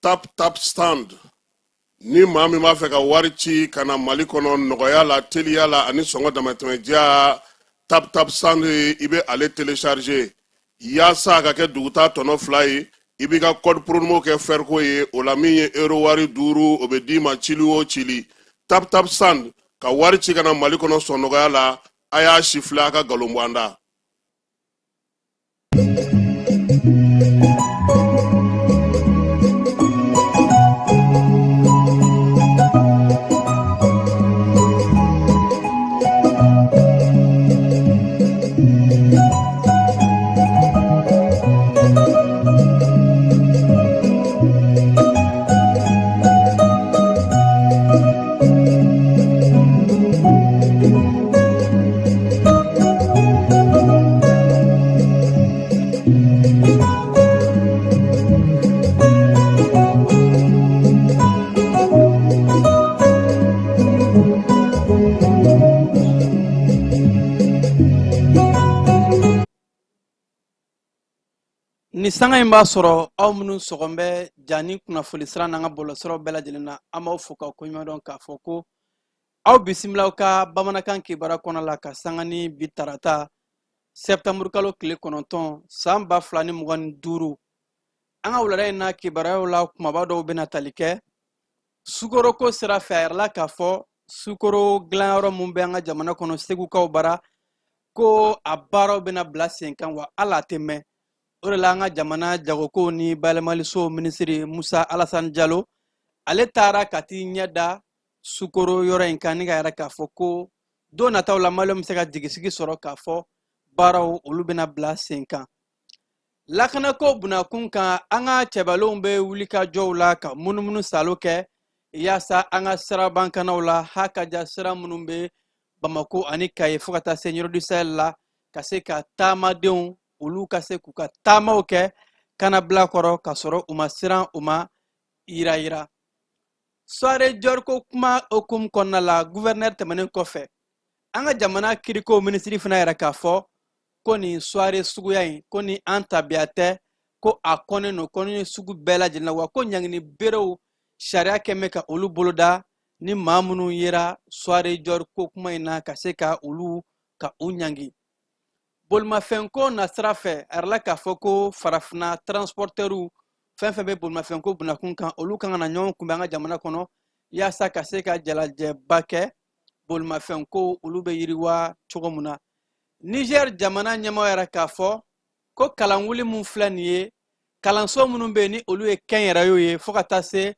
Tap Tap Send. Ni maa min b'a fɛ ka wari ci ka na Mali kɔnɔ nɔgɔya la, teliya la ani sɔngɔ damatɛmɛdiya, Tap Tap Send, i bɛ ale télécharger yaasa a ka kɛ dugutaa tɔnɔ 2 ye. I b'i ka code promo kɛ fɛriko ye. O la, min ye euro wari 5, o bɛ d'i ma cili o cili. Tap Tap Send, ka wari ci ka na Mali kɔnɔ sɔn nɔgɔya la. A y'a si filɛ, a ka nkalon bɔ an da. Ni sanga in b'a sɔrɔ aw minnu sɔgɔn bɛ ja ni kunnafoni sira n'an ka bɔlɔlɔsiraw bɛɛ lajɛlen na, an b'aw fo ka koɲuman dɔn k'a fɔ ko aw bisimila aw ka bamanankan kibaruya kɔnɔ la ka sanga ni bi tarata sɛptanburukalo tile 9 san 2025. An ka wulada in na kibaruyaw la, kumaba dɔw bɛna tali kɛ sukoroko sira fɛ. A yirala k'a fɔ sukoro dilanyɔrɔ mun bɛ an ka jamana kɔnɔ, Segukaw bara, ko a baaraw bɛna bila sen kan, wa hali a tɛ mɛn. O de la, an ka jamana jagokow ni bayɛlɛmaliso minisiri Musa Alasani Jalo, ale taara ka t'i ɲɛ da sukoro yɔrɔ in kan ni ka yira k'a fɔ ko don nataw la, Maliyɛnw bɛ se ka jigisigi sɔrɔ k'a fɔ baaraw olu bɛna bila sen kan. Lakanako bunakun kan, an ka cɛbalenw bɛ wulikajɔw la ka munumunu salo kɛ yaasa an ka sirabakannaw la ha ka ja, sira minnu bɛ Bamako ani Kayi fo ka taa se Ɲɔrɔ du Sahel la, ka se ka taamadenw olu ka se k'u ka taamaw kɛ kanabila kɔrɔ ka sɔrɔ u ma siran, u ma yirayira. Soirée Dior ko kuma hukumu kɔnɔna la, guvɛrnɛri tɛmɛnen kɔfɛ, an ka jamana kiriko minisiri fana yɛrɛ k'a fɔ ko nin soirée suguya in, ko ni an tabiya tɛ, ko a kɔnnen don, kɔni sugu bɛɛ lajɛlen na, wa ko ɲangini berew sariya kɛn bɛ ka olu boloda ni maa minnu yera soirée Dior ko kuma in na, ka se ka olu ka u ɲangi. Bolimafɛnko nasira fɛ, a yirala k'a fɔ ko farafinna transportɛriw fɛn fɛn bɛ bolimafɛnko bunakun kan, olu kan ka na ɲɔgɔn kunbɛn an ka jamana kɔnɔ yaasa ka se ka jalajɛba kɛ bolimafɛnko olu bɛ yiriwa cogo min na. Niger jamana ɲɛmɔgɔ yɛrɛ k'a fɔ ko kalanwuli mun filɛ nin ye, kalanso minnu bɛ yen ni olu ye kɛnyɛrɛyew ye fo ka taa se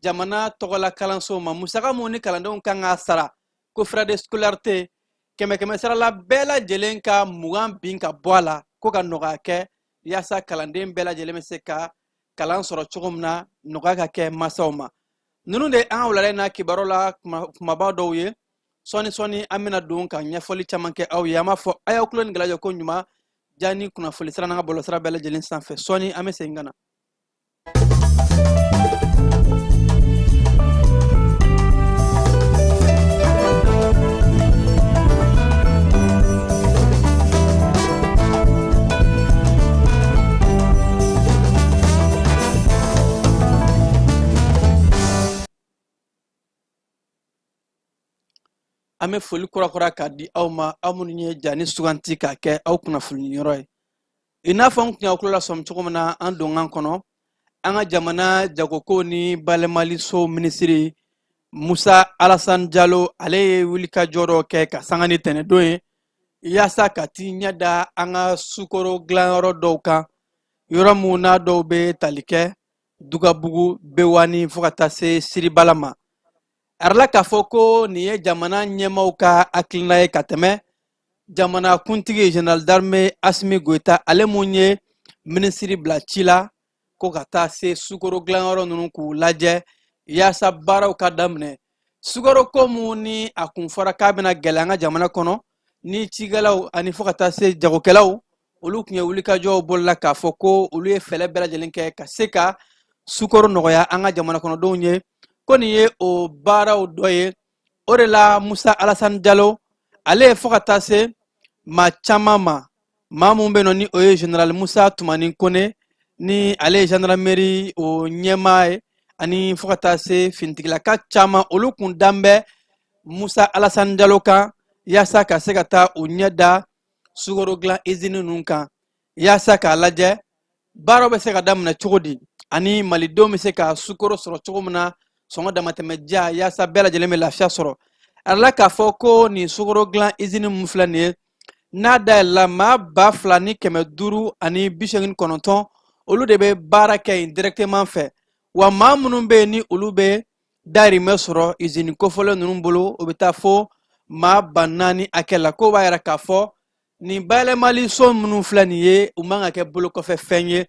jamana tɔgɔla kalansow ma, musaka minnu ni kalandenw kan k'a sara, ko frais de scolarité, kɛmɛ kɛmɛ sara la bɛɛ lajɛlen ka 20 bin ka bɔ a la, ko ka nɔgɔya kɛ yaasa kalanden bɛɛ lajɛlen bɛ se ka kalan sɔrɔ cogo min na, nɔgɔya ka kɛ masaw ma. Ninnu de an ka wulada in na kibaru la kumaba dɔw ye. Sɔɔni sɔɔni an bɛna don ka ɲɛfɔli caman kɛ aw ye. An b'a fɔ a y'aw tulo ni gala jɔ ko ɲuman ja ni kunnafoni sira n'an ka bɔlɔlɔsira bɛɛ lajɛlen sanfɛ. Sɔɔni an bɛ segin ka na. An bɛ foli kurakura k'a di aw ma, aw minnu ye ja ni suganti k'a kɛ aw kunnafoni yɔrɔ ye. I n'a fɔ n tun y'aw tulo lasɔmi cogo min na an donkan kɔnɔ, an ka jamana jagoko ni bayɛlɛmaliso minisiri Musa Alassane Jalo, ale ye wulikajɔ dɔ kɛ ka sanga ni tɛnɛdon ye yaasa ka t'i ɲɛ da an ka sukoro dilanyɔrɔ dɔw kan, yɔrɔ mun n'a dɔw bɛ tali kɛ Dugabugu, Bewani fo ka taa se Siribala ma. A yirala k'a fɔ ko nin ye jamana ɲɛmaaw ka hakilina ye ka tɛmɛ jamana kuntigi général d'armée Asimi Goyita, ale mun ye minisiri bila ci la ko ka taa se sukoro dilanyɔrɔ ninnu k'u lajɛ yaasa baaraw ka daminɛ. Sukaro ko mun ni a kun fɔra k'a bɛna gɛlɛya an ka jamana kɔnɔ, ni cikɛlaw ani fo ka taa se jagokɛlaw, olu tun ye wulikajɔw bolola k'a fɔ ko olu ye fɛɛrɛ bɛɛ lajɛlen kɛ ka se ka sukaro nɔgɔya an ka jamana kɔnɔdenw ye, ko nin ye o baaraw dɔ ye. O de la, Musa Alasani Jalo, ale ye fo ka taa se maa caman ma, maa mun bɛ yen nɔ ni o ye général Musa Tumani Kone, ni ale ye gendarmerie o ɲɛmaa ye. Ani fo ka taa se finitigilaka caman, olu kun dan bɛ Musa Alasani Jalo kan yaasa ka se ka taa u ɲɛ da sukaro dilan izini ninnu kan, yaasa k'a lajɛ baaraw bɛ se ka daminɛ cogo di ani malidenw bɛ se ka sukaro sɔrɔ cogo min na sɔngɔ damatɛmɛ diya, yaasa bɛɛ lajɛlen bɛ lafiya sɔrɔ. A la k'a fɔ ko nin sukaro dilan izini min filɛ nin ye, n'a dayɛlɛla, maa 2589, olu de bɛ baara kɛ yen directement fɛ. Wa maa minnu bɛ yen ni olu bɛ dayirimɛ sɔrɔ izini kofɔlen ninnu bolo, o bɛ taa fo maa 4000 hakɛ la. K'o b'a yira k'a fɔ nin bayɛlɛmali so minnu filɛ nin ye, u man ka kɛ bolokɔfɛ fɛn ye.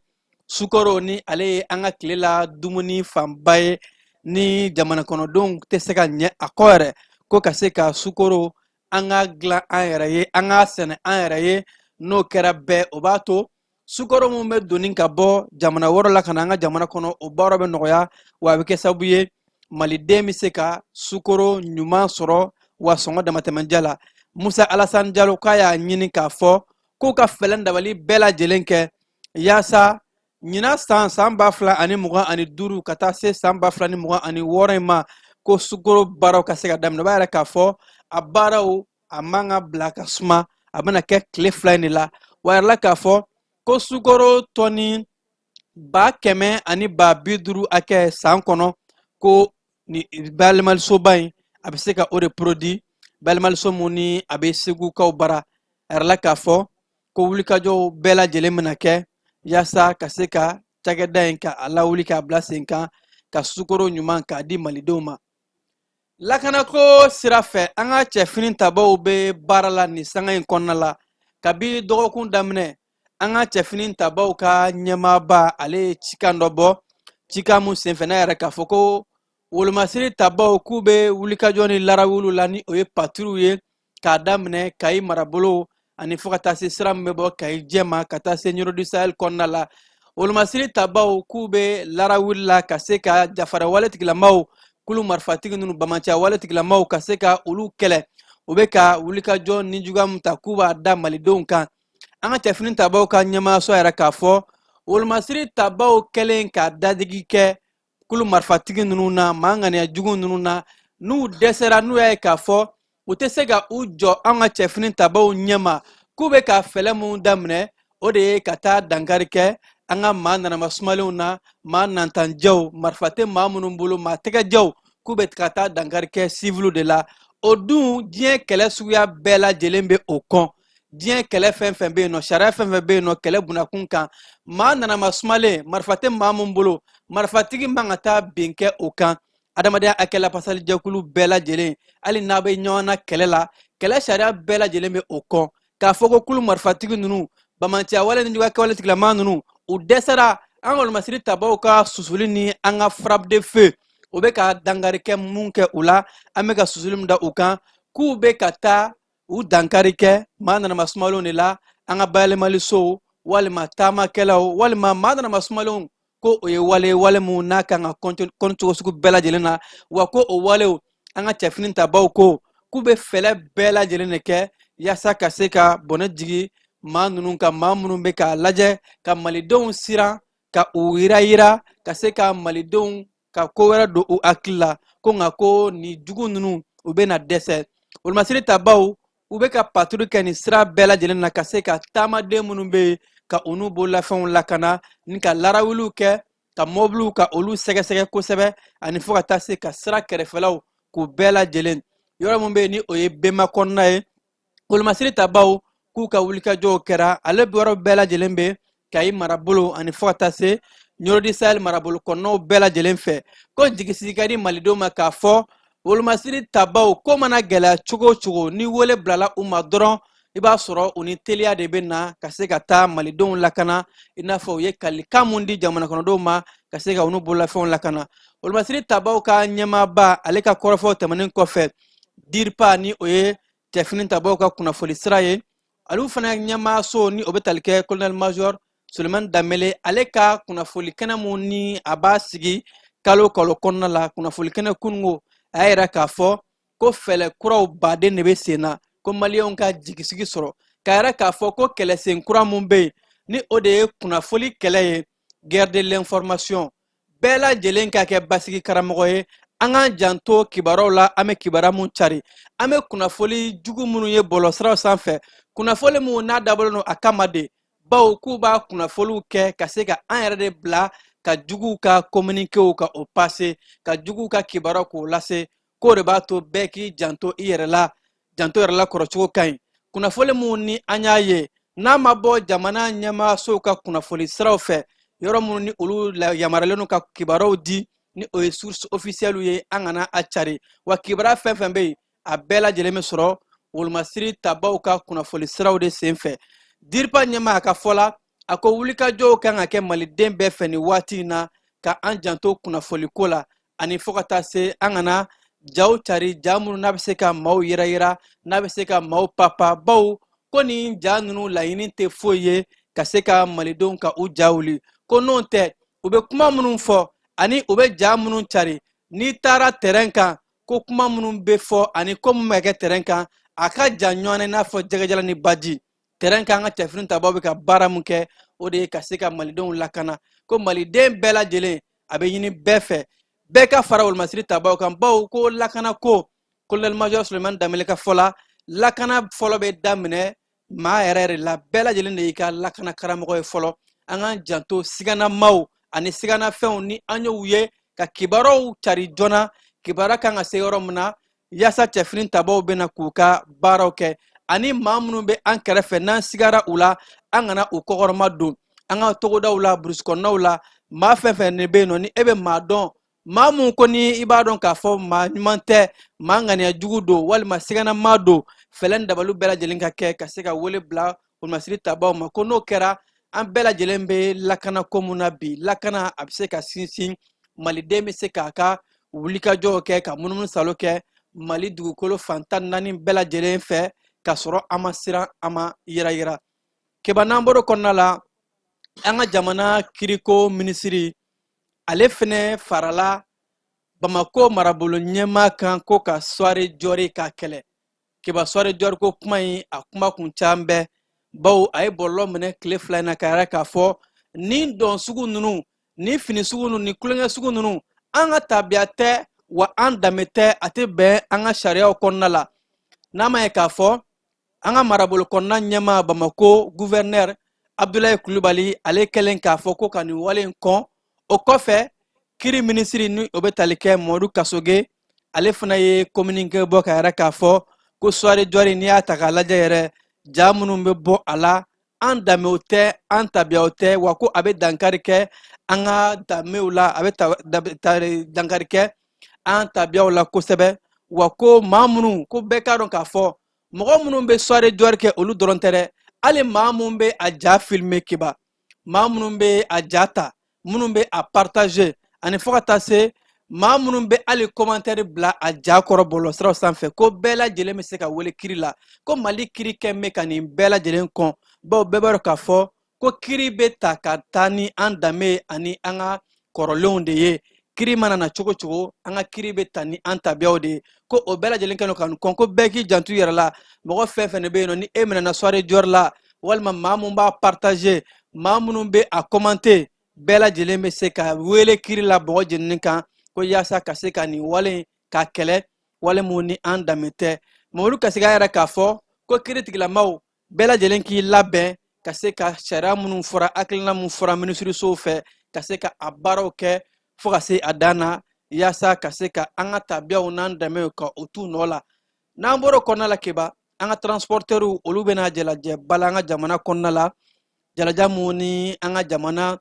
Sukaro ni ale ye an ka tile la dumuni fanba ye, ni jamana kɔnɔdenw tɛ se ka ɲɛ a kɔ yɛrɛ, ko ka se ka sukaro an ka dilan an yɛrɛ ye, an k'a sɛnɛ an yɛrɛ ye, n'o kɛra bɛɛ, o b'a to sukaro min bɛ doni ka bɔ jamana wɛrɛ la ka na an ka jamana kɔnɔ, o baara bɛ nɔgɔya. Wa a bɛ kɛ sababu ye maliden bɛ se ka sukaro ɲuman sɔrɔ, wa sɔngɔ damatɛmɛdiya la. Musa Alasani Jalo k'a y'a ɲini k'a fɔ k'u ka fɛɛrɛ dabali bɛɛ lajɛlen kɛ yaasa ɲinan san, san 2025 ka taa se san 2026 in ma, ko sukaro baaraw ka se ka daminɛ. O b'a yira k'a fɔ a baaraw a man ka bila ka suma, a bɛna kɛ tile 2 in de la. Wa yɛrɛ la k'a fɔ ko sukaro tɔni 100 000 ani 50 000 hakɛ san kɔnɔ, ko ni bayɛlɛmalisoba in a bɛ se ka o de produit. Bayɛlɛmaliso mun ni a bɛ Segukaw bara, a yɛrɛ la k'a fɔ ko wulikajɔw bɛɛ lajɛlen bɛna kɛ yaasa ka se ka cakɛda in ka a lawuli k'a bila sen kan, ka sukaro ɲuman k'a di malidenw ma. Lakanako sira fɛ, an ka cɛfini tabaw bɛ baara la nin sanga in kɔnɔna la. Kabi dɔgɔkun daminɛ, an ka cɛfini tabaw ka ɲɛmaaba, ale ye cikan dɔ bɔ, cikan mun senfɛ n'a yɛrɛ k'a fɔ ko wolomasiri tabaw k'u bɛ wulikajɔ ni larawuluw la, ni o ye patrouillew ye, k'a daminɛ Kayi marabolo ani fo ka taa se sira min bɛ bɔ Kayi Jɛma ka taa se Ɲɔrɔ du Sahel kɔnɔna la. Wolomasiri tabaw k'u bɛ larawuli la ka se ka jafara wale tigilamaw, kulu marifatigi ninnu, bamanciya wale tigilamaw, ka se ka olu kɛlɛ. U bɛ ka wulikajɔ ni juguya min ta k'u b'a da malidenw kan, an ka cɛfini tabaw ka ɲɛmaayaso yɛrɛ k'a fɔ wolomasiri tabaw kɛlen ka dadigi kɛ kulu marifatigi ninnu na, maa ŋaniya jugu ninnu na, n'u dɛsɛra, n'u y'a ye k'a fɔ u tɛ se ka u jɔ an ka cɛfini tabaw ɲɛma, k'u bɛ ka fɛɛrɛ mun daminɛ, o de ye ka taa dankari kɛ an ka maa nanama sumalenw na, maa nantanjɛw, marifa tɛ maa minnu bolo, maa tɛgɛjɛw, k'u bɛ ka taa dankari kɛ siviliw de la. O dun, diɲɛ kɛlɛ suguya bɛɛ lajɛlen bɛ o kɔn. Diɲɛ kɛlɛ fɛn fɛn bɛ yen nɔ, sariya fɛn fɛn bɛ yen nɔ kɛlɛ bunakun kan, maa nanama sumalen, marifa tɛ maa min bolo, marifatigi man ka taa bin kɛ o kan. Adamadenya hakɛ lafasali jɛkulu bɛɛ lajɛlen, hali n'a bɛ ɲɔgɔn na kɛlɛ la, kɛlɛ sariya bɛɛ lajɛlen bɛ o kɔn. K'a fɔ ko kulu marifatigi ninnu, bamanciya wale ni juguya kɛwale tigilamaa ninnu, u dɛsɛra an ka wolomasiri tabaw ka susuli ni an ka frappe de feu, o bɛ ka dankari kɛ mun kɛ u la, an bɛ ka susuli min da u kan, k'u bɛ ka taa u dankari kɛ maa nanama sumalenw de la, an ka bayɛlɛmalisow walima taamakɛlaw walima maa nanama sumalenw, ko o ye wale wale mun n'a kan ka kɔn cogo sugu bɛɛ lajɛlen na. Wa ko o walew, an ka cɛfini tabaw ko k'u bɛ fɛɛrɛ bɛɛ lajɛlen de kɛ yaasa ka se ka bɔnɛ jigi maa ninnu kan, maa minnu bɛ k'a lajɛ ka malidenw siran, ka u yirayira, ka se ka malidenw ka ko wɛrɛ don u hakili la, ko nka ko nin jugu ninnu u bɛna dɛsɛ. Wolomasiri tabaw u bɛ ka patrouille kɛ nin sira bɛɛ lajɛlen na ka se ka taamaden minnu bɛ yen, ka u n'u bololafɛnw lakana, ni ka larawuliw kɛ, ka mɔbiliw ka olu sɛgɛsɛgɛ kosɛbɛ, ani fo ka taa se ka sira kɛrɛfɛlaw k'u bɛɛ lajɛlen, yɔrɔ min bɛ yen ni o ye Bema kɔnɔna ye. Wolomasiri tabaw k'u ka wulikajɔw kɛra ale yɔrɔ bɛɛ lajɛlen bɛ Kayi marabolo ani fo ka taa se Ɲɔrɔ du Sahel marabolo kɔnɔnaw bɛɛ lajɛlen fɛ. Ko jigisigi ka di malidenw ma k'a fɔ wolomasiri tabaw ko mana gɛlɛya cogo o cogo, ni wele bilala u ma dɔrɔn, i b'a sɔrɔ u ni teliya de bɛ na ka se ka taa malidenw lakana, i n'a fɔ u ye kalikan mun di jamana kɔnɔdenw ma ka se ka u n'u bololafɛnw lakana. Wolomasiri tabaw ka ɲɛmaaba, ale ka kɔrɔfɔw tɛmɛnen kɔfɛ, DIRPA, ni o ye cɛfini tabaw ka kunnafoni sira ye, olu fana ɲɛmaaso ni o bɛ tali kɛ colonel major Sulemani Danbele, ale ka kunnafoni kɛnɛ mun ni a b'a sigi kalo kalo kɔnɔna la, kunnafoni kɛnɛ kununko, a y'a yira k'a fɔ ko fɛɛrɛ kuraw baden de bɛ sen na, ko maliyɛnw ka jigisigi sɔrɔ, k'a yira k'a fɔ ko kɛlɛsen kura mun bɛ yen, ni o de ye kunnafoni kɛlɛ ye, guerre de l'information. Bɛɛ lajɛlen ka kɛ basigi karamɔgɔ ye. An k'an janto kibaruyaw la. An bɛ kibaruya mun cari, an bɛ kunnafoli jugu minnu ye bɔlɔlɔsiraw sanfɛ, kunnafoli minnu n'a dabɔlen don a kama de, bawo k'u b'a kunnafoliw kɛ ka se ka an yɛrɛ de bila ka juguw ka kominikew ka o pase, ka juguw ka kibaruyaw k'o lase, k'o de b'a to bɛɛ k'i janto i yɛrɛ la. Janto yɛrɛ la kɔrɔcogo ka ɲi. Kunnafoli minnu ni an y'a ye n'a ma bɔ jamana ɲɛmaasow ka kunnafoli siraw fɛ, yɔrɔ minnu ni olu yamaruyalen don ka kibaruyaw di, ni o ye source officielle ye, an kana a cari. Wa kibaruya fɛn fɛn bɛ yen, a bɛɛ lajɛlen bɛ sɔrɔ wolomasiri tabaw ka kunnafoli siraw de sen fɛ. Diripa ɲɛmaa, a ka fɔ la, a ko wulikajɔw kan ka kɛ maliden bɛɛ fɛ nin waati in na ka an janto kunnafoliko la, ani fo ka taa se an kana jaw cari, ja minnu n'a bɛ se ka maaw yɛrɛyɛrɛ, n'a bɛ se ka maaw papa, bawo ko nin ja ninnu laɲini tɛ foyi ye ka se ka malidenw ka u ja wuli. Ko n'o tɛ, u bɛ kuma minnu fɔ ani u bɛ ja minnu cari, n'i taara terrain kan, ko kuma minnu bɛ fɔ ani ko min bɛ kɛ terrain kan, a ka jan ɲɔgɔn na i n'a fɔ jɛgɛjalan ni baji. Terrain kan, an ka cɛfini tabaw bɛ ka baara min kɛ, o de ye ka se ka malidenw lakana. Ko maliden bɛɛ lajɛlen, a bɛ ɲini bɛɛ fɛ, bɛɛ ka fara wolomasiri tabaw kan, bawo ko lakana ko, colonel major Sulemani Danbele ka fɔ la, lakana fɔlɔ bɛ daminɛ maa yɛrɛ yɛrɛ la. Bɛɛ lajɛlen de y'i ka lakana karamɔgɔ ye fɔlɔ. An k'an janto siganamaw ani siganafɛnw ni an y'u ye ka kibaruyaw cari joona, kibaruya kan ka se yɔrɔ min na, yaasa cɛfini tabaw bɛna k'u ka baaraw kɛ, ani maa minnu bɛ an kɛrɛfɛ n'an sigara u la, an kana u kɔkɔrɔma don. An ka togodaw la, burusi kɔnɔnaw la, maa fɛn fɛn de bɛ yen nɔ, ni e bɛ maa dɔn, maa mun ko ni i b'a dɔn k'a fɔ maa ɲuman tɛ, maa ŋaniya jugu don walima siganamaa don, fɛɛrɛ ni dabaliw bɛɛ lajɛlen ka kɛ ka se ka wele bila wolomasiri tabaw ma. Ko n'o kɛra, an bɛɛ lajɛlen bɛ lakana ko mun na bi, lakana a bɛ se ka sinsin, maliden bɛ se k'a ka wulikajɔw kɛ, ka munumunu salo kɛ Mali dugukolo fan 14 bɛɛ lajɛlen fɛ, k'a sɔrɔ an ma siran, an ma yɛrɛyɛrɛ. Keba, n'an bɔr'o kɔnɔna la, an ka jamana kiriko minisiri, ale fɛnɛ farala Bamako marabolo ɲɛmaa kan ko ka soirée Dior k'a kɛlɛ. Keba, soirée Dior ko kuma in, a kuma kun caman bɛɛ, bawo a ye bɔlɔlɔ minɛ tile 2 in na ka yɛrɛ k'a fɔ nin dɔn sugu ninnu, ni fini sugu ninnu, ni tulonkɛ sugu ninnu, an ka tabiya tɛ, wa an danbe tɛ, a tɛ bɛn an ka sariyaw kɔnɔna la. N'a ma ye k'a fɔ an ka marabolo kɔnɔna ɲɛmaa, Bamako gouverneur Abdulayi Kulubali, ale kɛlen k'a fɔ ko ka nin wale in kɔn, o kɔfɛ kiri minisiri, ni o bɛ tali kɛ Mɔdu Kasoge, ale fana ye communiqué bɔ ka yɛrɛ k'a fɔ ko soirée Dior, n'i y'a ta k'a lajɛ yɛrɛ, ja minnu bɛ bɔ a la, an danbew tɛ, an tabiyaw tɛ, wa ko a bɛ dankari kɛ an ka danbew la, a bɛ dankari kɛ an tabiyaw la kosɛbɛ. Wa ko maa minnu, ko bɛɛ k'a dɔn k'a fɔ mɔgɔ minnu bɛ soirée Dior kɛ, olu dɔrɔn tɛ dɛ, hali maa minnu bɛ a ja filmer, Keba, maa minnu bɛ a ja ta, minnu bɛ a partager, ani fo ka taa se maa minnu bɛ hali commentaire bila a ja kɔrɔ bɔlɔlɔsiraw sanfɛ, ko bɛɛ lajɛlen bɛ se ka wele kiri la. Ko Mali kiri kɛn bɛ ka nin bɛɛ lajɛlen kɔn, bawo bɛɛ b'a dɔn k'a fɔ ko kiri bɛ ta ka taa ni an danbe ani an ka kɔrɔlenw de ye. Kiri mana na cogo cogo, an ka kiri bɛ ta ni an tabiyaw de ye. Ko o bɛɛ lajɛlen kɛlen ka nin kɔn. Ko bɛɛ k'i janto i yɛrɛ la. Mɔgɔ fɛn fɛn de bɛ yen nɔ, ni e minɛna soirée Dior la, walima maa mun b'a partager, maa minnu bɛ a commenter, bɛɛ lajɛlen bɛ se ka wele kiri la bɔgɔ jenini kan, ko yaasa ka se ka nin wale ka kɛlɛ, wale mun ni an danbe tɛ. Mamadu Kasige yɛrɛ k'a fɔ ko kiritigilamaw bɛɛ lajɛlen k'i labɛn ka se ka sariya minnu fɔra, hakilina mun fɔra minisirisow fɛ, ka se ka a baaraw kɛ fo ka se a dan na, yaasa ka se ka an ka tabiyaw n'an danbew ka o t'u nɔ la. N'an bɔr'o kɔnɔna la, Keba, an ka transportɛriw, olu bɛna jalajɛba la an ka jamana kɔnɔna la, jalaja mun ni an ka jamana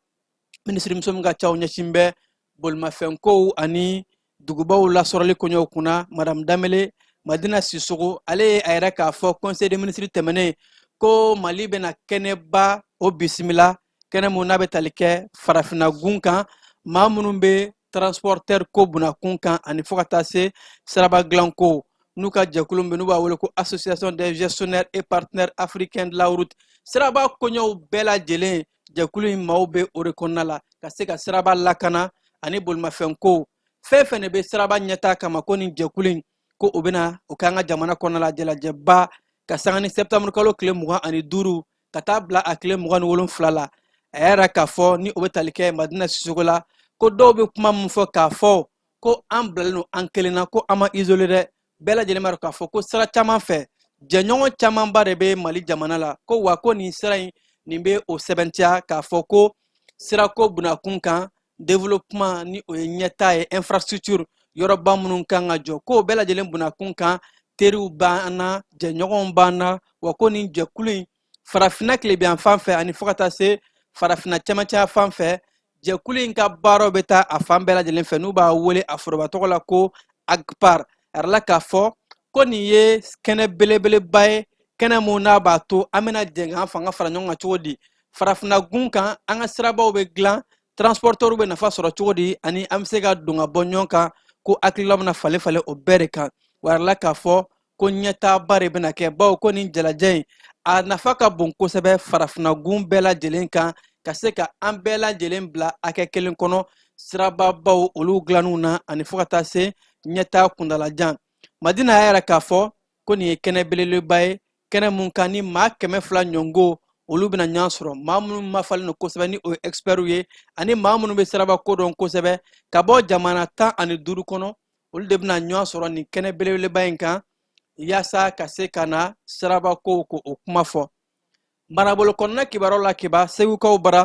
minisirimuso min ka caw ɲɛsin bɛ bolimafɛnkow ani dugubaw lasɔrɔli koɲɛw kunna, Madame Danbele Madina Sisogo, ale ye a yɛrɛ k'a fɔ conseil des ministres tɛmɛnen ko Mali bɛna kɛnɛba o bisimila, kɛnɛ mun n'a bɛ tali kɛ farafinna gun kan, maa minnu bɛ transporteur ko bunakun kan, ani fo ka taa se siraba dilan ko, n'u ka jɛkulu bɛ, n'u b'a wele ko Association des gestionnaires et partenaires africains de la route. Siraba koɲɛw bɛɛ lajɛlen, jɛkulu in maaw bɛ o de kɔnɔna la ka se ka siraba lakana ani bolimafɛn ko, fɛn fɛn de bɛ siraba ɲɛtaa kama. Ko nin jɛkulu in, ko o bɛna o k'an ka jamana kɔnɔna la jalajɛba ka sanga ni septembre kalo tile 25 ka taa bila a tile 27 la. A y'a yira k'a fɔ ni o bɛ tali kɛ Madina Sisogo la, Ko dɔw bɛ kuma min fɔ k'a fɔ ko an bilalen don an kelen na, ko an ma isolé dɛ. Bɛɛ lajɛlen b'a dɔn k'a fɔ ko sira caman fɛ, jɛɲɔgɔn camanba de bɛ Mali jamana la. Ko wa ko nin sira in, nin bɛ o sɛbɛntiya k'a fɔ ko sirako bunakun kan, développement ni o ye ɲɛtaa ye, infrastructure yɔrɔba minnu kan ka jɔ, k'o bɛɛ lajɛlen bunakun kan, teriw b'an na, jɛɲɔgɔnw b'an na. Wa ko nin jɛkulu in, farafinna tilebin fan fɛ ani fo ka taa se farafinna cɛmancɛ fan fɛ, jɛkulu in ka baaraw bɛ taa a fan bɛɛ lajɛlen fɛ, n'u b'a wele a foroba tɔgɔ la ko AGPAR. A yirala k'a fɔ ko nin ye kɛnɛ belebeleba ye, kɛnɛ mun n'a b'a to an bɛna jɛ k'an fanga fara ɲɔgɔn kan cogo di farafinna gun kan, an ka sirabaw bɛ dilan, transporteurs bɛ nafa sɔrɔ cogo di, ani an bɛ se ka don ka bɔ ɲɔgɔn kan, ko hakilila bɛna falen falen o bɛɛ de kan. Wa a yirala k'a fɔ ko ɲɛtaaba de bɛna kɛ, bawo ko nin jalajɛ in, a nafa ka bon kosɛbɛ farafinna gun bɛɛ lajɛlen kan, ka se ka an bɛɛ lajɛlen bila hakɛ kelen kɔnɔ sirababaw olu dilanniw na, ani fo ka taa se ɲɛtaa kuntalajan. Madina y'a yira k'a fɔ ko nin ye kɛnɛ belebeleba ye, kɛnɛ mun kan ni maa 200 ɲɔngo olu bɛna ɲɔgɔn sɔrɔ, maa minnu mafalen don kosɛbɛ ni o ye expertw ye, ani maa minnu bɛ siraba ko dɔn kosɛbɛ ka bɔ jamana 15 kɔnɔ, olu de bɛna ɲɔgɔn sɔrɔ nin kɛnɛ belebeleba in kan yaasa ka se ka na siraba kow ko o kuma fɔ. Marabolo kɔnɔna kibaruyaw la, kiba segukaw bara,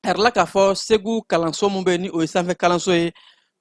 a yirala k'a fɔ Segu kalanso min bɛ yen ni o ye sanfɛ kalanso ye,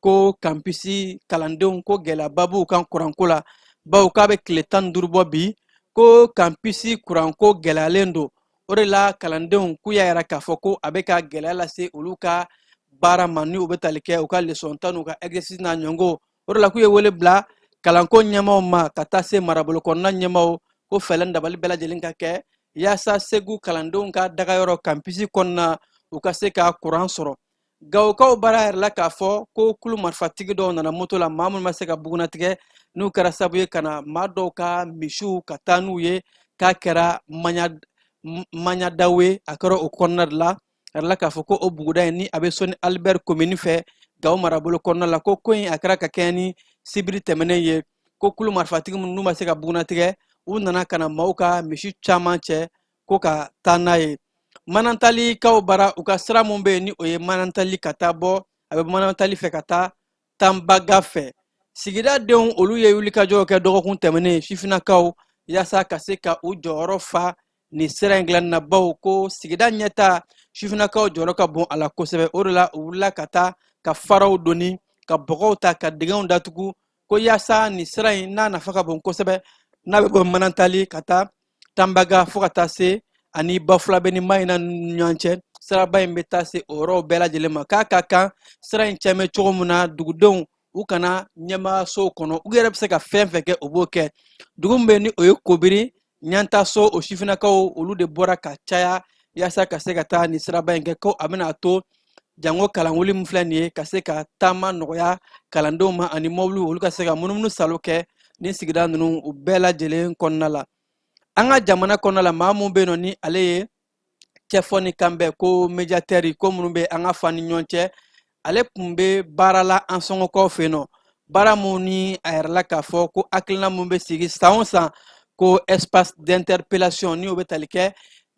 ko kanpisi kalandenw ko gɛlɛyaba b'u kan kuranko la, bawo k'a bɛ tile 15 bɔ bi ko kanpisi kuranko gɛlɛyalen don. O de la kalandenw k'u y'a yira k'a fɔ ko a bɛ ka gɛlɛya lase olu ka baara ma, ni u bɛ tali kɛ u ka lesɔn ta n'u ka exercice n'a ɲɔgɔnw. O de la k'u ye wele bila kalanko ɲɛmaaw ma ka taa se marabolo kɔnɔna ɲɛmaaw, ko fɛɛrɛ dabali bɛɛ lajɛlen ka kɛ yaasa Segu kalandenw ka dagayɔrɔ kanpisi kɔnɔna, u ka se ka kuran sɔrɔ. Gawokaw bara, a yirala k'a fɔ ko kulu marifatigi dɔw nana moto la, maa minnu ma se ka bugunnatigɛ, n'u kɛra sababu ye ka na maa dɔw ka misiw ka taa n'u ye, k'a kɛra Maɲadawe, a kɛra o kɔnɔna de la. A yirala k'a fɔ ko o buguda in ni a bɛ Soni Albert komini fɛ Gawo marabolo kɔnɔna la, ko ko in a kɛra ka kɛɲɛ ni sibiri tɛmɛnen ye, ko kulu marifatigi minnu n'u ma se ka bugunnatigɛ, u nana ka na maaw ka misi caman cɛ ko ka taa n'a ye. Manantalikaw bara, u ka sira mun bɛ yen ni o ye Manantali ka taa bɔ, a bɛ Manantali fɛ ka taa Tanbaga fɛ, sigida denw olu ye wulikajɔw kɛ dɔgɔkun tɛmɛnen, sifinnakaw, yaasa ka se ka u jɔyɔrɔ fa nin sira in dilanni na, bawo ko sigida ɲɛtaa, sifinnakaw jɔyɔrɔ ka bon a la kosɛbɛ. O de la u wulila ka taa ka faraw doni, ka bɔgɔw ta, ka dingɛw datugu, ko yaasa nin sira in n'a nafa ka bon kosɛbɛ, n'a bɛ bɔ Manantali ka taa Tanbaga fo ka taa se ani Bafulabɛ ni Mayina ni ɲɔgɔn cɛ, siraba in bɛ taa se o yɔrɔw bɛɛ lajɛlen ma. K'a ka kan sira in cɛmɛ cogo min na, dugudenw u kana ɲɛmaayasow kɔnɔ, u yɛrɛ bɛ se ka fɛn fɛn kɛ, u b'o kɛ. Dugu min bɛ ni o ye Kobiri Ɲantaso, o sifinnakaw olu de bɔra ka caya yaasa ka se ka taa nin siraba in kɛ, ko a bɛna to jango kalanwuli min filɛ nin ye, ka se ka taama nɔgɔya kalandenw ma, ani mɔbiliw olu ka se ka munumunu salo kɛ nin sigida ninnu u bɛɛ lajɛlen kɔnɔna la. An ka jamana kɔnɔna la, maa mun bɛ yen nɔ ni ale ye cɛfɔ ni kanbɛn ko médiateur, ko minnu bɛ an ka fan ni ɲɔgɔn cɛ, ale tun bɛ baara la an sɔngɔkaw fɛ yen nɔ, baara mun ni a yirala k'a fɔ ko hakilina mun bɛ sigi san o san, ko espace d'interpellation, ni o bɛ tali kɛ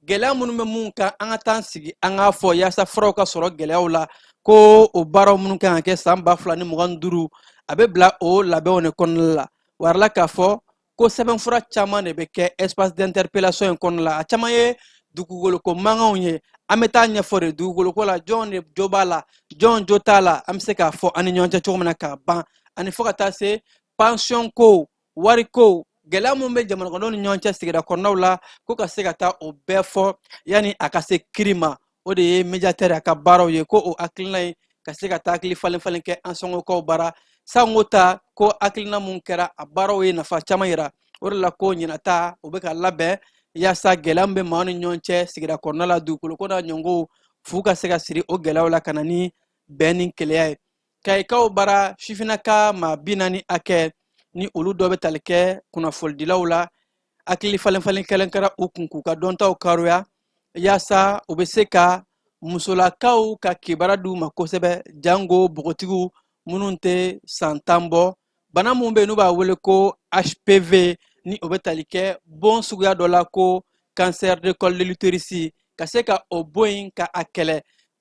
gɛlɛya minnu bɛ mun kan, an ka taa sigi an k'a fɔ yaasa furaw ka sɔrɔ gɛlɛyaw la, ko o baaraw minnu kan ka kɛ san 2025, a bɛ bila o labɛnw de kɔnɔna la. Wa a yirala k'a fɔ ko sɛbɛnfura caman de bɛ kɛ espace d'interpellation in kɔnɔna la. A caman ye dugukolo mankanw ye, an bɛ taa ɲɛfɔ de dugukolo ko la, jɔn de jo b'a la, jɔn jo t'a la, an bɛ se k'a fɔ an ni ɲɔgɔn cɛ cogo min na k'a ban, ani fo ka taa se pension ko, wari ko, gɛlɛya minnu bɛ jamanakɔnɔdenw ni ɲɔgɔn cɛ sigida kɔnɔnaw la, ko ka se ka taa o bɛɛ fɔ yanni a ka se kiri ma. O de ye médiateur a ka baaraw ye, ko o hakilina ye ka se ka taa hakili falen falen kɛ an sɔngɔkaw bara. Sango ta ko hakilina mun kɛra, a baaraw ye nafa caman yira. O de la ko ɲinata o bɛ ka labɛn yaasa gɛlɛya min bɛ maaw ni ɲɔgɔn cɛ sigida kɔnɔna la, dugukolo ko n'a ɲɔgɔnw, fu ka se ka siri o gɛlɛyaw la ka na ni bɛn ni kelenya ye. Kayikaw bara, sifinnaka maa 40 hakɛ ni olu dɔ bɛ tali kɛ kunnafonidilaw la, hakili falen falen kɛlen kɛra u kun k'u ka dɔntaw karoya yaasa u bɛ se ka musolakaw ka kibaruya d'u ma kosɛbɛ, jango npogotigiw minnu tɛ san 10 bɔ, bana mun bɛ yen n'u b'a wele ko HPV, ni o bɛ tali kɛ bon suguya dɔ la ko cancer de col de l'utérus, ka se ka o bon in ka a kɛlɛ.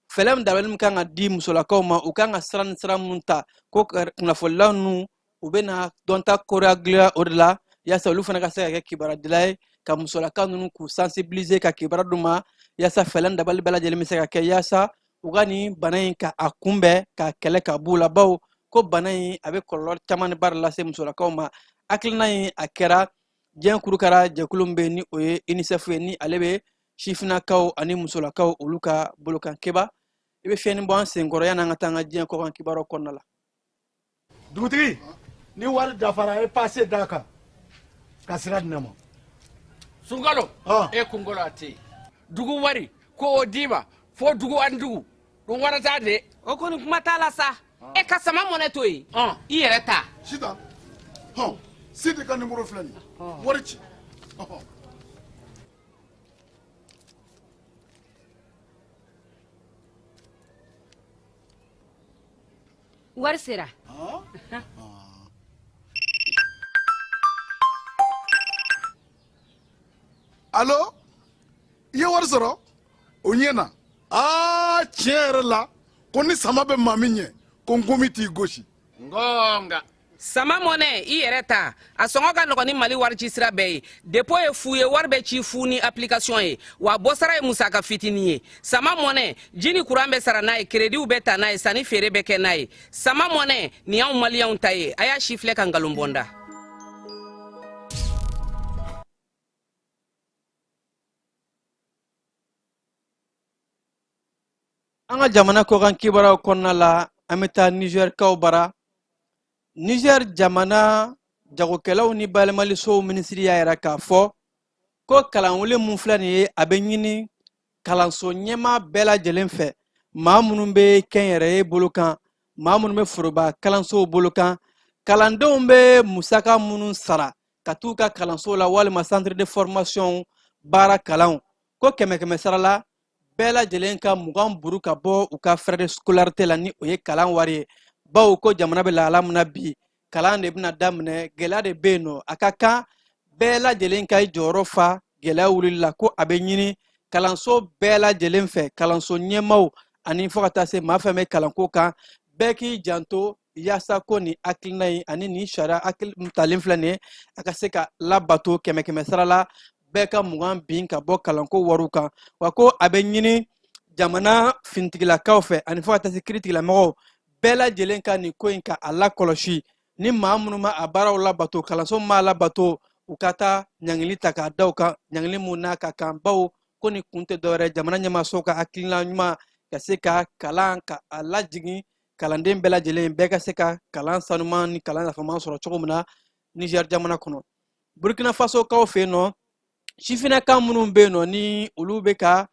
Fɛɛrɛ min dabali min kan ka di musolakaw ma, u kan ka sira ni sira minnu ta, ko kunnafonila ninnu u bɛna dɔnta koriya o de la, yaasa olu fana ka se ka kɛ kibaruya ye, ka musolaka ninnu k'u sensibiliser, ka kibaruya d'u ma, yaasa fɛɛrɛ dabali bɛɛ lajɛlen bɛ se ka kɛ yaasa u ka nin bana in ka a kunbɛn, ka kɛlɛ ka b'u la, bawo ko bana in a bɛ kɔlɔlɔ caman ba de lase musolakaw ma. Hakilina in a kɛra diɲɛ kurukara jɛkulu min bɛ yen, ni o ye UNICEF ye, ni ale bɛ sifinnakaw ani musolakaw olu ka bolokan. Keba, i bɛ fiɲɛni bɔ an senkɔrɔ yanni an ka taa an ka diɲɛ kɔkan kibaruyaw kɔnɔna la. Dugutigi, ni wari dafara, e pase d'a kan ka sira di ne ma. Sunkalo e kunkolo a tɛ yen. Dugu wari ko o d'i ma fo dugu ani dugu ɗum warata de. O kɔni kuma t'a la sa. E ka sama mɔnɛ to yen, i yɛrɛ ta. Sitan hɔn, Sidi ka nimoro filɛ nin ye, wari ci. Wari sera. Alo, i ye wari sɔrɔ o ɲɛ na. Aa, tiɲɛ yɛrɛ la, ko ni sama bɛ maa min ɲɛ, ko nkomi t'i gosi. Ngonga. Sama mɔnɛ, i yɛrɛ ta, a sɔngɔ ka nɔgɔn ni Mali wari ci sira bɛɛ ye. Dépôt ye fu ye, wari bɛ ci fu ni application ye, wa bɔsara ye musaka fitinin ye. Sama mɔnɛ, ji ni kuran bɛ sara n'a ye, kerediw bɛ ta n'a ye, sanni feere bɛ kɛ n'a ye. Sama mɔnɛ nin y'anw maliyɛnw ta ye. A y'a si filɛ ka nkalon bɔ n da. An ka jamana kɔkan kibaruyaw kɔnɔna la, an bɛ taa Nizɛrikaw bara. Nizɛri jamana jagokɛlaw ni bayɛlɛmalisow minisiri y'a yira k'a fɔ ko kalanwele mun filɛ nin ye, a bɛ ɲini kalanso ɲɛmaa bɛɛ lajɛlen fɛ, maa minnu bɛ kɛnyɛrɛye bolo kan, maa minnu bɛ foroba kalansow bolo kan, kalandenw bɛ musaka minnu sara ka t'u ka kalansow la walima centre de formation baara kalanw, ko kɛmɛ kɛmɛ sara la, bɛɛ lajɛlen ka 20 buru ka bɔ u ka frais de scolarité la, ni o ye kalan wari ye, bawo ko jamana bɛ lahala min na bi, kalan de bɛna daminɛ, gɛlɛya de bɛ yen nɔ, a ka kan bɛɛ lajɛlen ka i jɔyɔrɔ fa gɛlɛya wulili la. Ko a bɛ ɲini kalanso bɛɛ lajɛlen fɛ, kalanso ɲɛmaaw ani fo ka taa se maa fɛn bɛ kalanko kan, bɛɛ k'i janto yaasa ko nin hakilina in ani nin sariya hakili talen filɛ nin ye, a ka se ka labato kɛmɛ kɛmɛ sara la, bɛɛ ka 20 bin ka bɔ kalanko wariw kan. Wa ko a bɛ ɲini jamana finitigilakaw fɛ ani fo ka taa se kiiritigɛlamɔgɔw bɛɛ lajɛlen ka nin ko in ka a lakɔlɔsi, ni maa minnu ma a baaraw labato, kalanso m'a labato, u ka taa ɲangili ta k'a da u kan, ɲangili mun n'a ka kan, bawo ko nin kun tɛ dɔwɛrɛ, jamana ɲɛmaasow ka hakilina ɲuman ka se ka kalan ka a lajigin kalanden bɛɛ lajɛlen, bɛɛ ka se ka kalan sanuman ni kalan nafaman sɔrɔ cogo min na Niger jamana kɔnɔ. Burkina Faso kaw fɛ yen nɔ, sifinnaka minnu bɛ yen nɔ, ni olu bɛ ka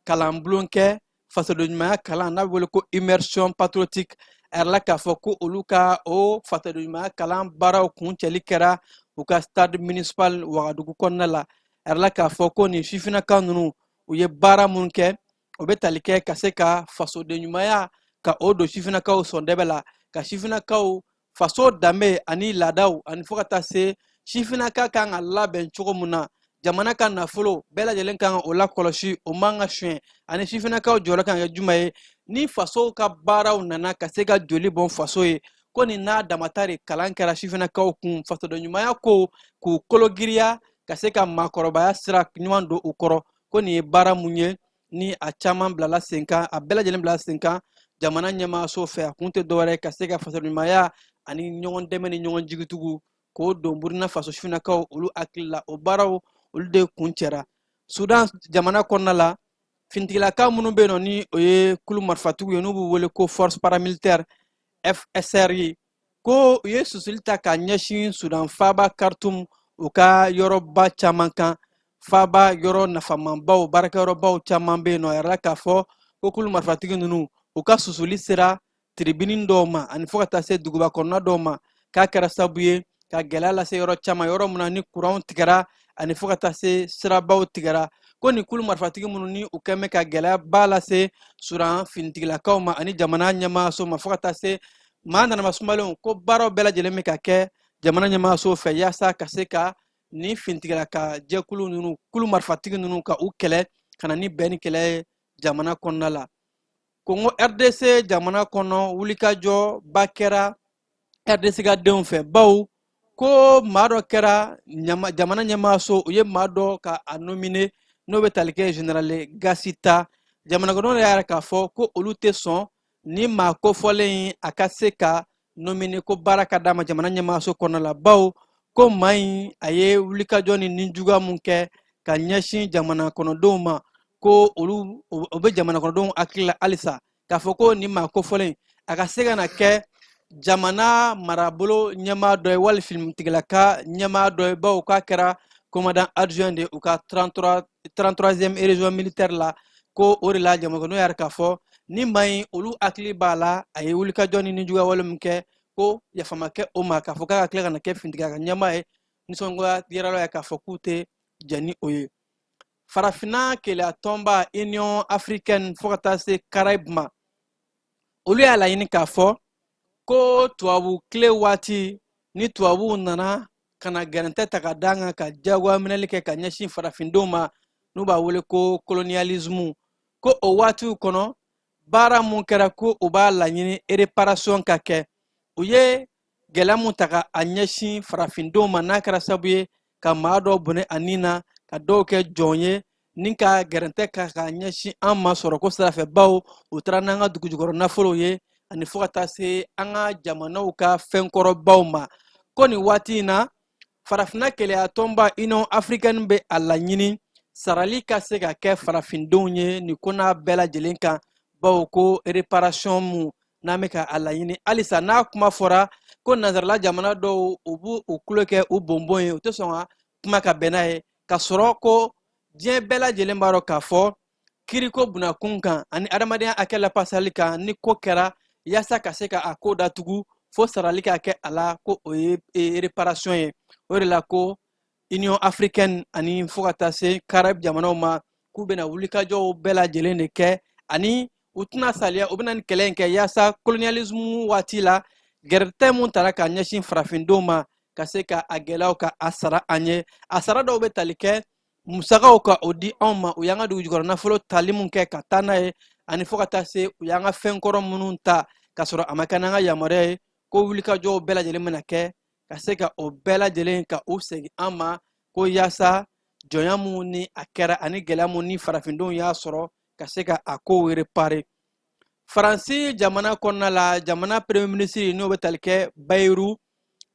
kalanbulon kɛ fasodenɲumanya kalan n'a bɛ wele ko immersion patriotique, a yirala k'a fɔ ko olu ka o fasodenɲumanya kalan baaraw kuncɛli kɛra u ka stade municipal Wagadugu kɔnɔna la. A yirala k'a fɔ ko nin sifinnaka ninnu, u ye baara mun kɛ, o bɛ tali kɛ ka se ka fasodenɲumanya ka o don sifinnakaw sɔndɛbɛ la, ka sifinnakaw faso danbe ani laadaw ani fo ka taa se sifinnaka kan ka labɛn cogo mun na, jamana ka nafolo bɛɛ lajɛlen kan ka o lakɔlɔsi, o man ka suɲɛ, ani sifinnakaw jɔyɔrɔ kan ka kɛ jumɛn ye ni faso ka baaraw nana ka se ka joli bɔn faso ye. Ko nin n'a damata de kalan kɛra sifinnakaw kun, fasodenɲumanya ko k'u kologiriya ka se ka maakɔrɔbaya sira ɲuman don u kɔrɔ. Ko nin ye baara mun ye, ni a caman bilala sen kan, a bɛɛ lajɛlen bilala sen kan jamana ɲɛmaaso fɛ, a kun tɛ dɔwɛrɛ ka se ka fasodenɲumanya ani ɲɔgɔn dɛmɛ ni ɲɔgɔn jigitugu k'o don Burkina Faso sifinnakaw olu hakili la. O baaraw olu de kuncɛra. Sudan jamana kɔnɔna la, finitigilaka minnu bɛ yen nɔ, ni o ye kulu marifatigiw ye, n'u b'u wele ko force paramilitaire FSR ye, ko u ye susuli ta ka ɲɛsin Sudan faaba Khartoum, u ka yɔrɔba caman kan, faaba yɔrɔ nafamanbaw, baarakɛyɔrɔbaw caman bɛ yen nɔ. A yirala k'a fɔ ko kulu marifatigi ninnu, u ka susuli sera tiribini dɔw ma ani fo ka taa se duguba kɔnɔna dɔw ma, k'a kɛra sababu ye ka gɛlɛya lase yɔrɔ caman, yɔrɔ min na ni kuranw tigɛra ani fo ka taa se sirabaw tigɛra. Ko nin kulu marifatigi minnu ni u kɛn bɛ ka gɛlɛyaba lase Sudan finitigilakaw ma ani jamana ɲɛmaaso ma, fo ka taa se maa nanama sumalenw, ko baaraw bɛɛ lajɛlen bɛ ka kɛ jamana ɲɛmaaso fɛ yaasa ka se ka nin finitigilaka jɛkulu ninnu, kulu marifatigi ninnu, ka u kɛlɛ ka na ni bɛn ni kɛlɛ ye jamana kɔnɔna la. Kongo RDC jamana kɔnɔ, wulikajɔba kɛra RDC ka denw fɛ, bawo ko maa dɔ kɛra jamana ɲɛmaaso, u ye maa dɔ ka a nomine, n'o bɛ tali kɛ général Gasita. Jamanakɔnɔdenw y'a yira k'a fɔ ko olu tɛ sɔn ni maa kofɔlen in a ka se ka nomine, ko baara ka d'a ma jamana ɲɛmaaso kɔnɔna la, bawo ko maa in a ye wulikajɔ ni nijuguya mun kɛ ka ɲɛsin jamana kɔnɔdenw ma, ko olu o bɛ jamana kɔnɔdenw hakili la halisa. K'a fɔ ko nin maa kofɔlen a ka se ka na kɛ jamana marabolo ɲɛmaa dɔ ye wali finitigilaka ɲɛmaa dɔ ye, bawo k'a kɛra commandant adjoint de u ka 33e région militaire la, ko o de la jamanakɔnɔdenw y'a yira k'a fɔ ni maa in, olu hakili b'a la, a ye wulikajɔ ni nijuguya wale min kɛ, ko yafa ma kɛ o ma, k'a fɔ k'a ka tila ka na kɛ finitigilaka ɲɛmaa ye. Nisɔngoya yirala ye k'a fɔ k'u tɛ jɛn ni o ye. Farafinna kelenya tɔnba, Union africaine, fo ka taa se Caraïbe ma, olu y'a laɲini k'a fɔ ko tubabu tile waati ni tubabuw nana ka na gɛrɛntɛ ta ka d'an kan, ka jagoya minɛli kɛ ka ɲɛsin farafindenw ma, n'u b'a wele ko colonialisme, ko o waatiw kɔnɔ baara mun kɛra, ko u b'a laɲini réparation ka kɛ. U ye gɛlɛya mun ta ka a ɲɛsin farafindenw ma, n'a kɛra sababu ye ka maa dɔw bɔnɛ a ni na, ka dɔw kɛ jɔn ye, ni ka gɛrɛntɛ ka k'a ɲɛsin an ma sɔrɔko sira fɛ, bawo u taara n'an ka dugujukɔrɔ nafolow ye, ani fo ka taa se an ka jamanaw ka fɛnkɔrɔbaw ma, ko nin waati in na farafinna kelenya tɔnba Union africaine bɛ a laɲini sarali ka se ka kɛ farafindenw ye nin ko n'a bɛɛ lajɛlen kan, bawo ko réparation mun n'an bɛ ka a laɲini halisa, n'a kuma fɔra ko nansarala jamana dɔw, u b'u u tulo kɛ u bonbon ye, u tɛ sɔn ka kuma ka bɛn n'a ye, ka sɔrɔ ko diɲɛ bɛɛ lajɛlen b'a dɔn k'a fɔ kiriko bunakun kan ani adamadenya hakɛ lapasali kan, ni ko kɛra, yaasa ka se ka a ko datugu, fo sarali ka kɛ a la, ko o ye réparation ye. O de la ko Union africaine ani fo ka taa se Caraïbe jamanaw ma, k'u bɛna wulikajɔw bɛɛ lajɛlen de kɛ, ani u tɛna saliya, u bɛna nin kɛlɛ in kɛ yaasa colonialisme waati la gɛrɛtɛ mun tara ka ɲɛsin farafindenw ma, ka se ka a gɛlɛyaw ka a sara an ye. A sara dɔw bɛ tali kɛ musakaw ka o di anw ma, u y'an ka dugujukɔrɔ nafolo tali mun kɛ ka taa n'a ye, ani fo ka taa se u y'an ka fɛnkɔrɔ minnu ta ka sɔrɔ a ma kɛ n'an ka yamaruya ye, ko wulikajɔw bɛɛ lajɛlen bɛna kɛ ka se ka o bɛɛ lajɛlen ka u segin an ma, ko yaasa jɔnya mun ni a kɛra ani gɛlɛya mun ni farafindenw y'a sɔrɔ, ka se ka a kow réparer. Faransi jamana kɔnɔna la, jamana premier ministre, n'o bɛ tali kɛ Bayrou,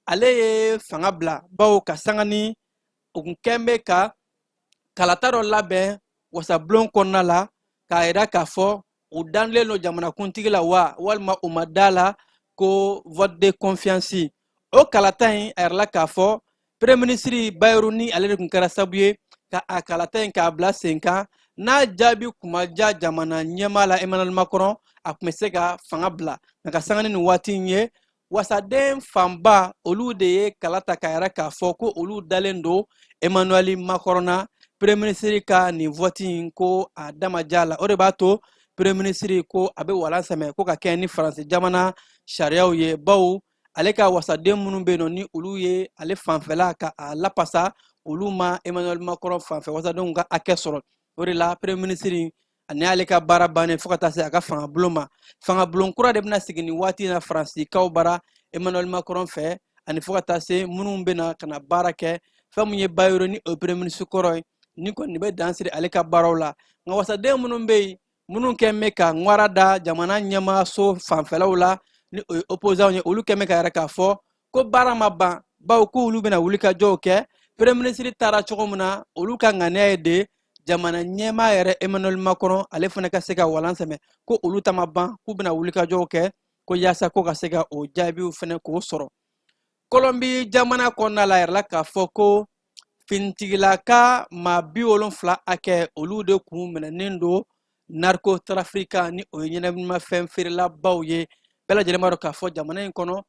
ale ye fanga bila, bawo ka sanga ni u kun kɛn bɛ ka kalata dɔ labɛn wasabulon kɔnɔna la, k'a yira k'a fɔ u danlen don jamanakuntigi la wa walima u ma da la, ko vote de confiance. O kalata in, a yirala k'a fɔ premier ministre Bayrou ni ale de tun kɛra sababu ye ka a kalata in k'a bila sen kan, n'a jaabi kun ma diya jamana ɲɛmaa la Emmanuel Macron, a tun bɛ se ka fanga bila. Nka ka sanga ni nin waati in ye, wasaden fanba olu de ye kala ta k'a yira k'a fɔ ko olu dalen don Emmanuel Macron na. Premier ministre ka nin vote in, ko a dama diya la, o de b'a to premier ministre ko a bɛ walan sɛmɛ ko ka kɛ ni Faransi jamana sariyaw ye, bawo ale ka wasaden minnu bɛ yen nɔ, ni olu ye ale fanfɛla ka a lapasa, olu ma Emmanuel Macron fanfɛ wasadenw ka hakɛ sɔrɔ. O de la premier ministre ani ale ka baara bannen, fo ka taa se a ka fangabulon ma, fangabulon kura de bɛna sigi nin waati in na Faransikaw bara Emmanuel Macron fɛ, ani fo ka taa se minnu bɛna ka na baara kɛ. Fɛn mun ye Bayrou ni o ye premier ministre kɔrɔ ye, ni kɔni bɛ dan siri ale ka baaraw la. Nka wasaden minnu bɛ yen, minnu kɛn bɛ ka ŋwara da jamana ɲɛmaaso fanfɛlaw la, ni o ye opposants ye, olu kɛn bɛ ka yɛrɛ k'a fɔ ko baara ma ban, bawo k'olu bɛna wulikajɔw kɛ. Premier ministre taara cogo min na, olu ka ŋaniya ye de jamana ɲɛmaa yɛrɛ Emmanuel Macron, ale fana ka se ka walan sɛmɛ, ko olu ta ma ban, k'u bɛna wulikajɔw kɛ ko yaasa ko ka se ka o jaabiw fana k'o sɔrɔ. Kolonbi jamana kɔnɔna la, yɛrɛ la k'a fɔ ko finitigilaka maa 70 hakɛ, olu de kun minɛnen don narcotrafiquant, ni o ye ɲɛnaminimafɛn feerelabaw ye. Bɛɛ lajɛlen b'a dɔn k'a fɔ jamana in kɔnɔ,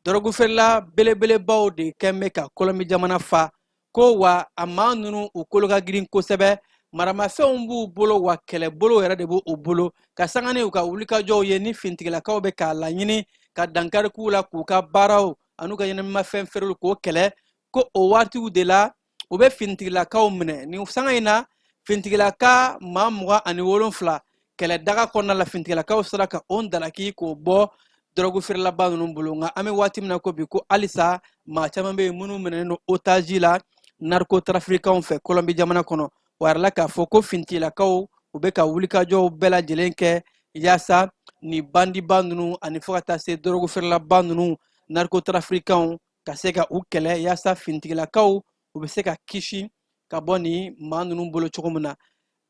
dɔrɔgu feerela belebelebaw de kɛn bɛ ka Kolonbi jamana fa, ko wa a maa ninnu u kolo ka girin kosɛbɛ, maramafɛnw b'u bolo, wa kɛlɛbolo yɛrɛ de b'u bolo. Ka sanga ni u ka wulikajɔw ye, ni finitigilakaw bɛ k'a laɲini ka dankari k'u la, k'u ka baaraw an'u ka ɲɛnaminimafɛn feereliw k'o kɛlɛ, ko o waatiw de la u bɛ finitigilakaw minɛ. Nin sanga in na, finitigilaka maa 27 Kɛlɛdaga kɔnɔna la, finitigilakaw sera ka o ntalaki k'o bɔ dɔrɔgu feerelaba ninnu bolo. Nka an bɛ waati min na ko bi, ko halisa maa caman bɛ yen minnu minɛnen don otaji la narcotrafiquants fɛ Colombie jamana kɔnɔ. O yɛrɛ la k'a fɔ ko finitigilakaw, u bɛ ka wulikajɔw bɛɛ lajɛlen kɛ yaasa ni bandiba ninnu ani fo ka taa se dɔrɔgu feerelaba ninnu, narcotrafiquants, ka se ka u kɛlɛ, yaasa finitigilakaw, u bɛ se ka kisi ka bɔ nin maa ninnu bolo cogo min na.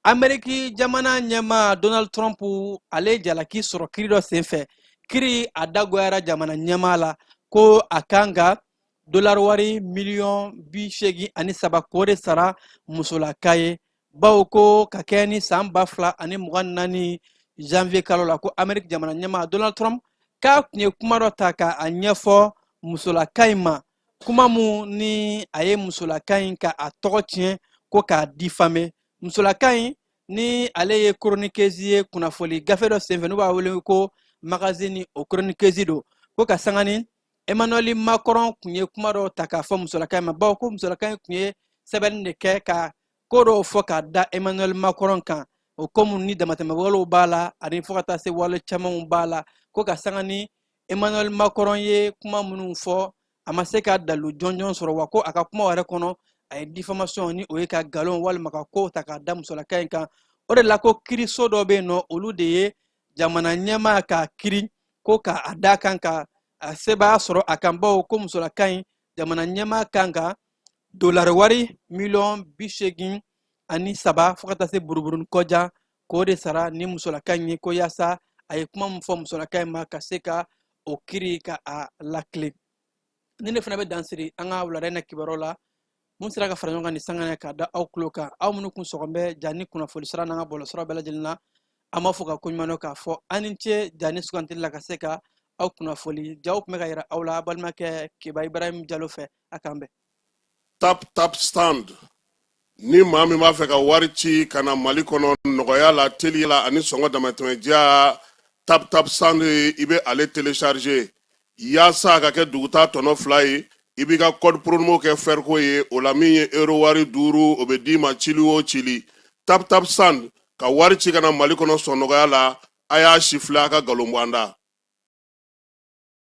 Ameriki jamana ɲɛmaa Donald Trump, ale jalaki sɔrɔ kiri dɔ senfɛ. Kiri a dagoyara jamana ɲɛmaa la ko a kan ka dolari wari miliyɔn 83 k'o de sara musolaka ye, bawo ko ka kɛ ni san 2024 janvier kalo la, ko Ameriki jamana ɲɛmaa Donald Trump k'a tun ye kuma dɔ ta ka a ɲɛfɔ musolaka in ma, kuma mun ni a ye musolaka in ka a tɔgɔ tiɲɛ, ko k'a diffamer. Musolaka in ni ale ye chroniqueuse ye kunnafoli gafe dɔ senfɛ n'u b'a wele ko magazine, o chroniqueuse don. Ko ka sanga ni Emmanuel Macron tun ye kuma dɔ ta k'a fɔ musolaka in ma, bawo ko musolaka in tun ye sɛbɛnni de kɛ ka ko dɔw fɔ k'a da Emmanuel Macron kan, o ko minnu ni damatɛmɛwalew b'a la ani fo ka taa se wale camanw b'a la. Ko ka sanga ni Emmanuel Macron ye kuma minnu fɔ, a ma se ka dalu jɔnjɔn sɔrɔ, wa ko a ka kuma yɛrɛ kɔnɔ, a ye diffamation, ni o ye ka nkalon walima ka ko ta k'a da musolaka in kan. O de la ko kiriso dɔ bɛ yen nɔ, olu de ye jamana ɲɛmaa ka kiri ko ka a da kan ka a sebaaya sɔrɔ a kan, bawo ko musolaka in, jamana ɲɛmaa kan ka dolari wari miliyɔn 83 fo ka taa se buruburuni kɔjan k'o de sara ni musolaka in ye, ko yaasa a ye kuma min fɔ musolaka in ma, ka se ka o kiri ka a lakile. Ni ne fana bɛ dan siri an ka wulada in na kibaruyaw la mun sera ka fara ɲɔgɔn kan ni sanga k'a da aw tulo kan. Aw minnu kun sɔgɔn bɛ ja ni kunnafoni sira n'an ka bɔlɔlɔsira bɛɛ lajɛlen na, an b'a fɔ ka koɲuman dɔn k'a fɔ an ni ce ja ni sugantili la ka se ka aw kunnafoli. Jaw tun bɛ ka yira aw la a balimakɛ Keba Ibrahim Jalo fɛ. A k'an bɛn. Tap Tap Send, ni maa min b'a fɛ ka wari ci ka na Mali kɔnɔ nɔgɔya la, teliya la ani sɔngɔ damatɛmɛdiya, Tap Tap Send, i bɛ ale télécharger yaasa a ka kɛ duguta tɔnɔ 2 ye. I b'i ka code promo kɛ fɛriko ye, o la min ye euro wari 5, o bɛ d'i ma cili o cili. Tap Tap Send, ka wari ci ka na Mali kɔnɔ sɔn nɔgɔya la. A y'a si filɛ, a ka nkalon bɔ an da.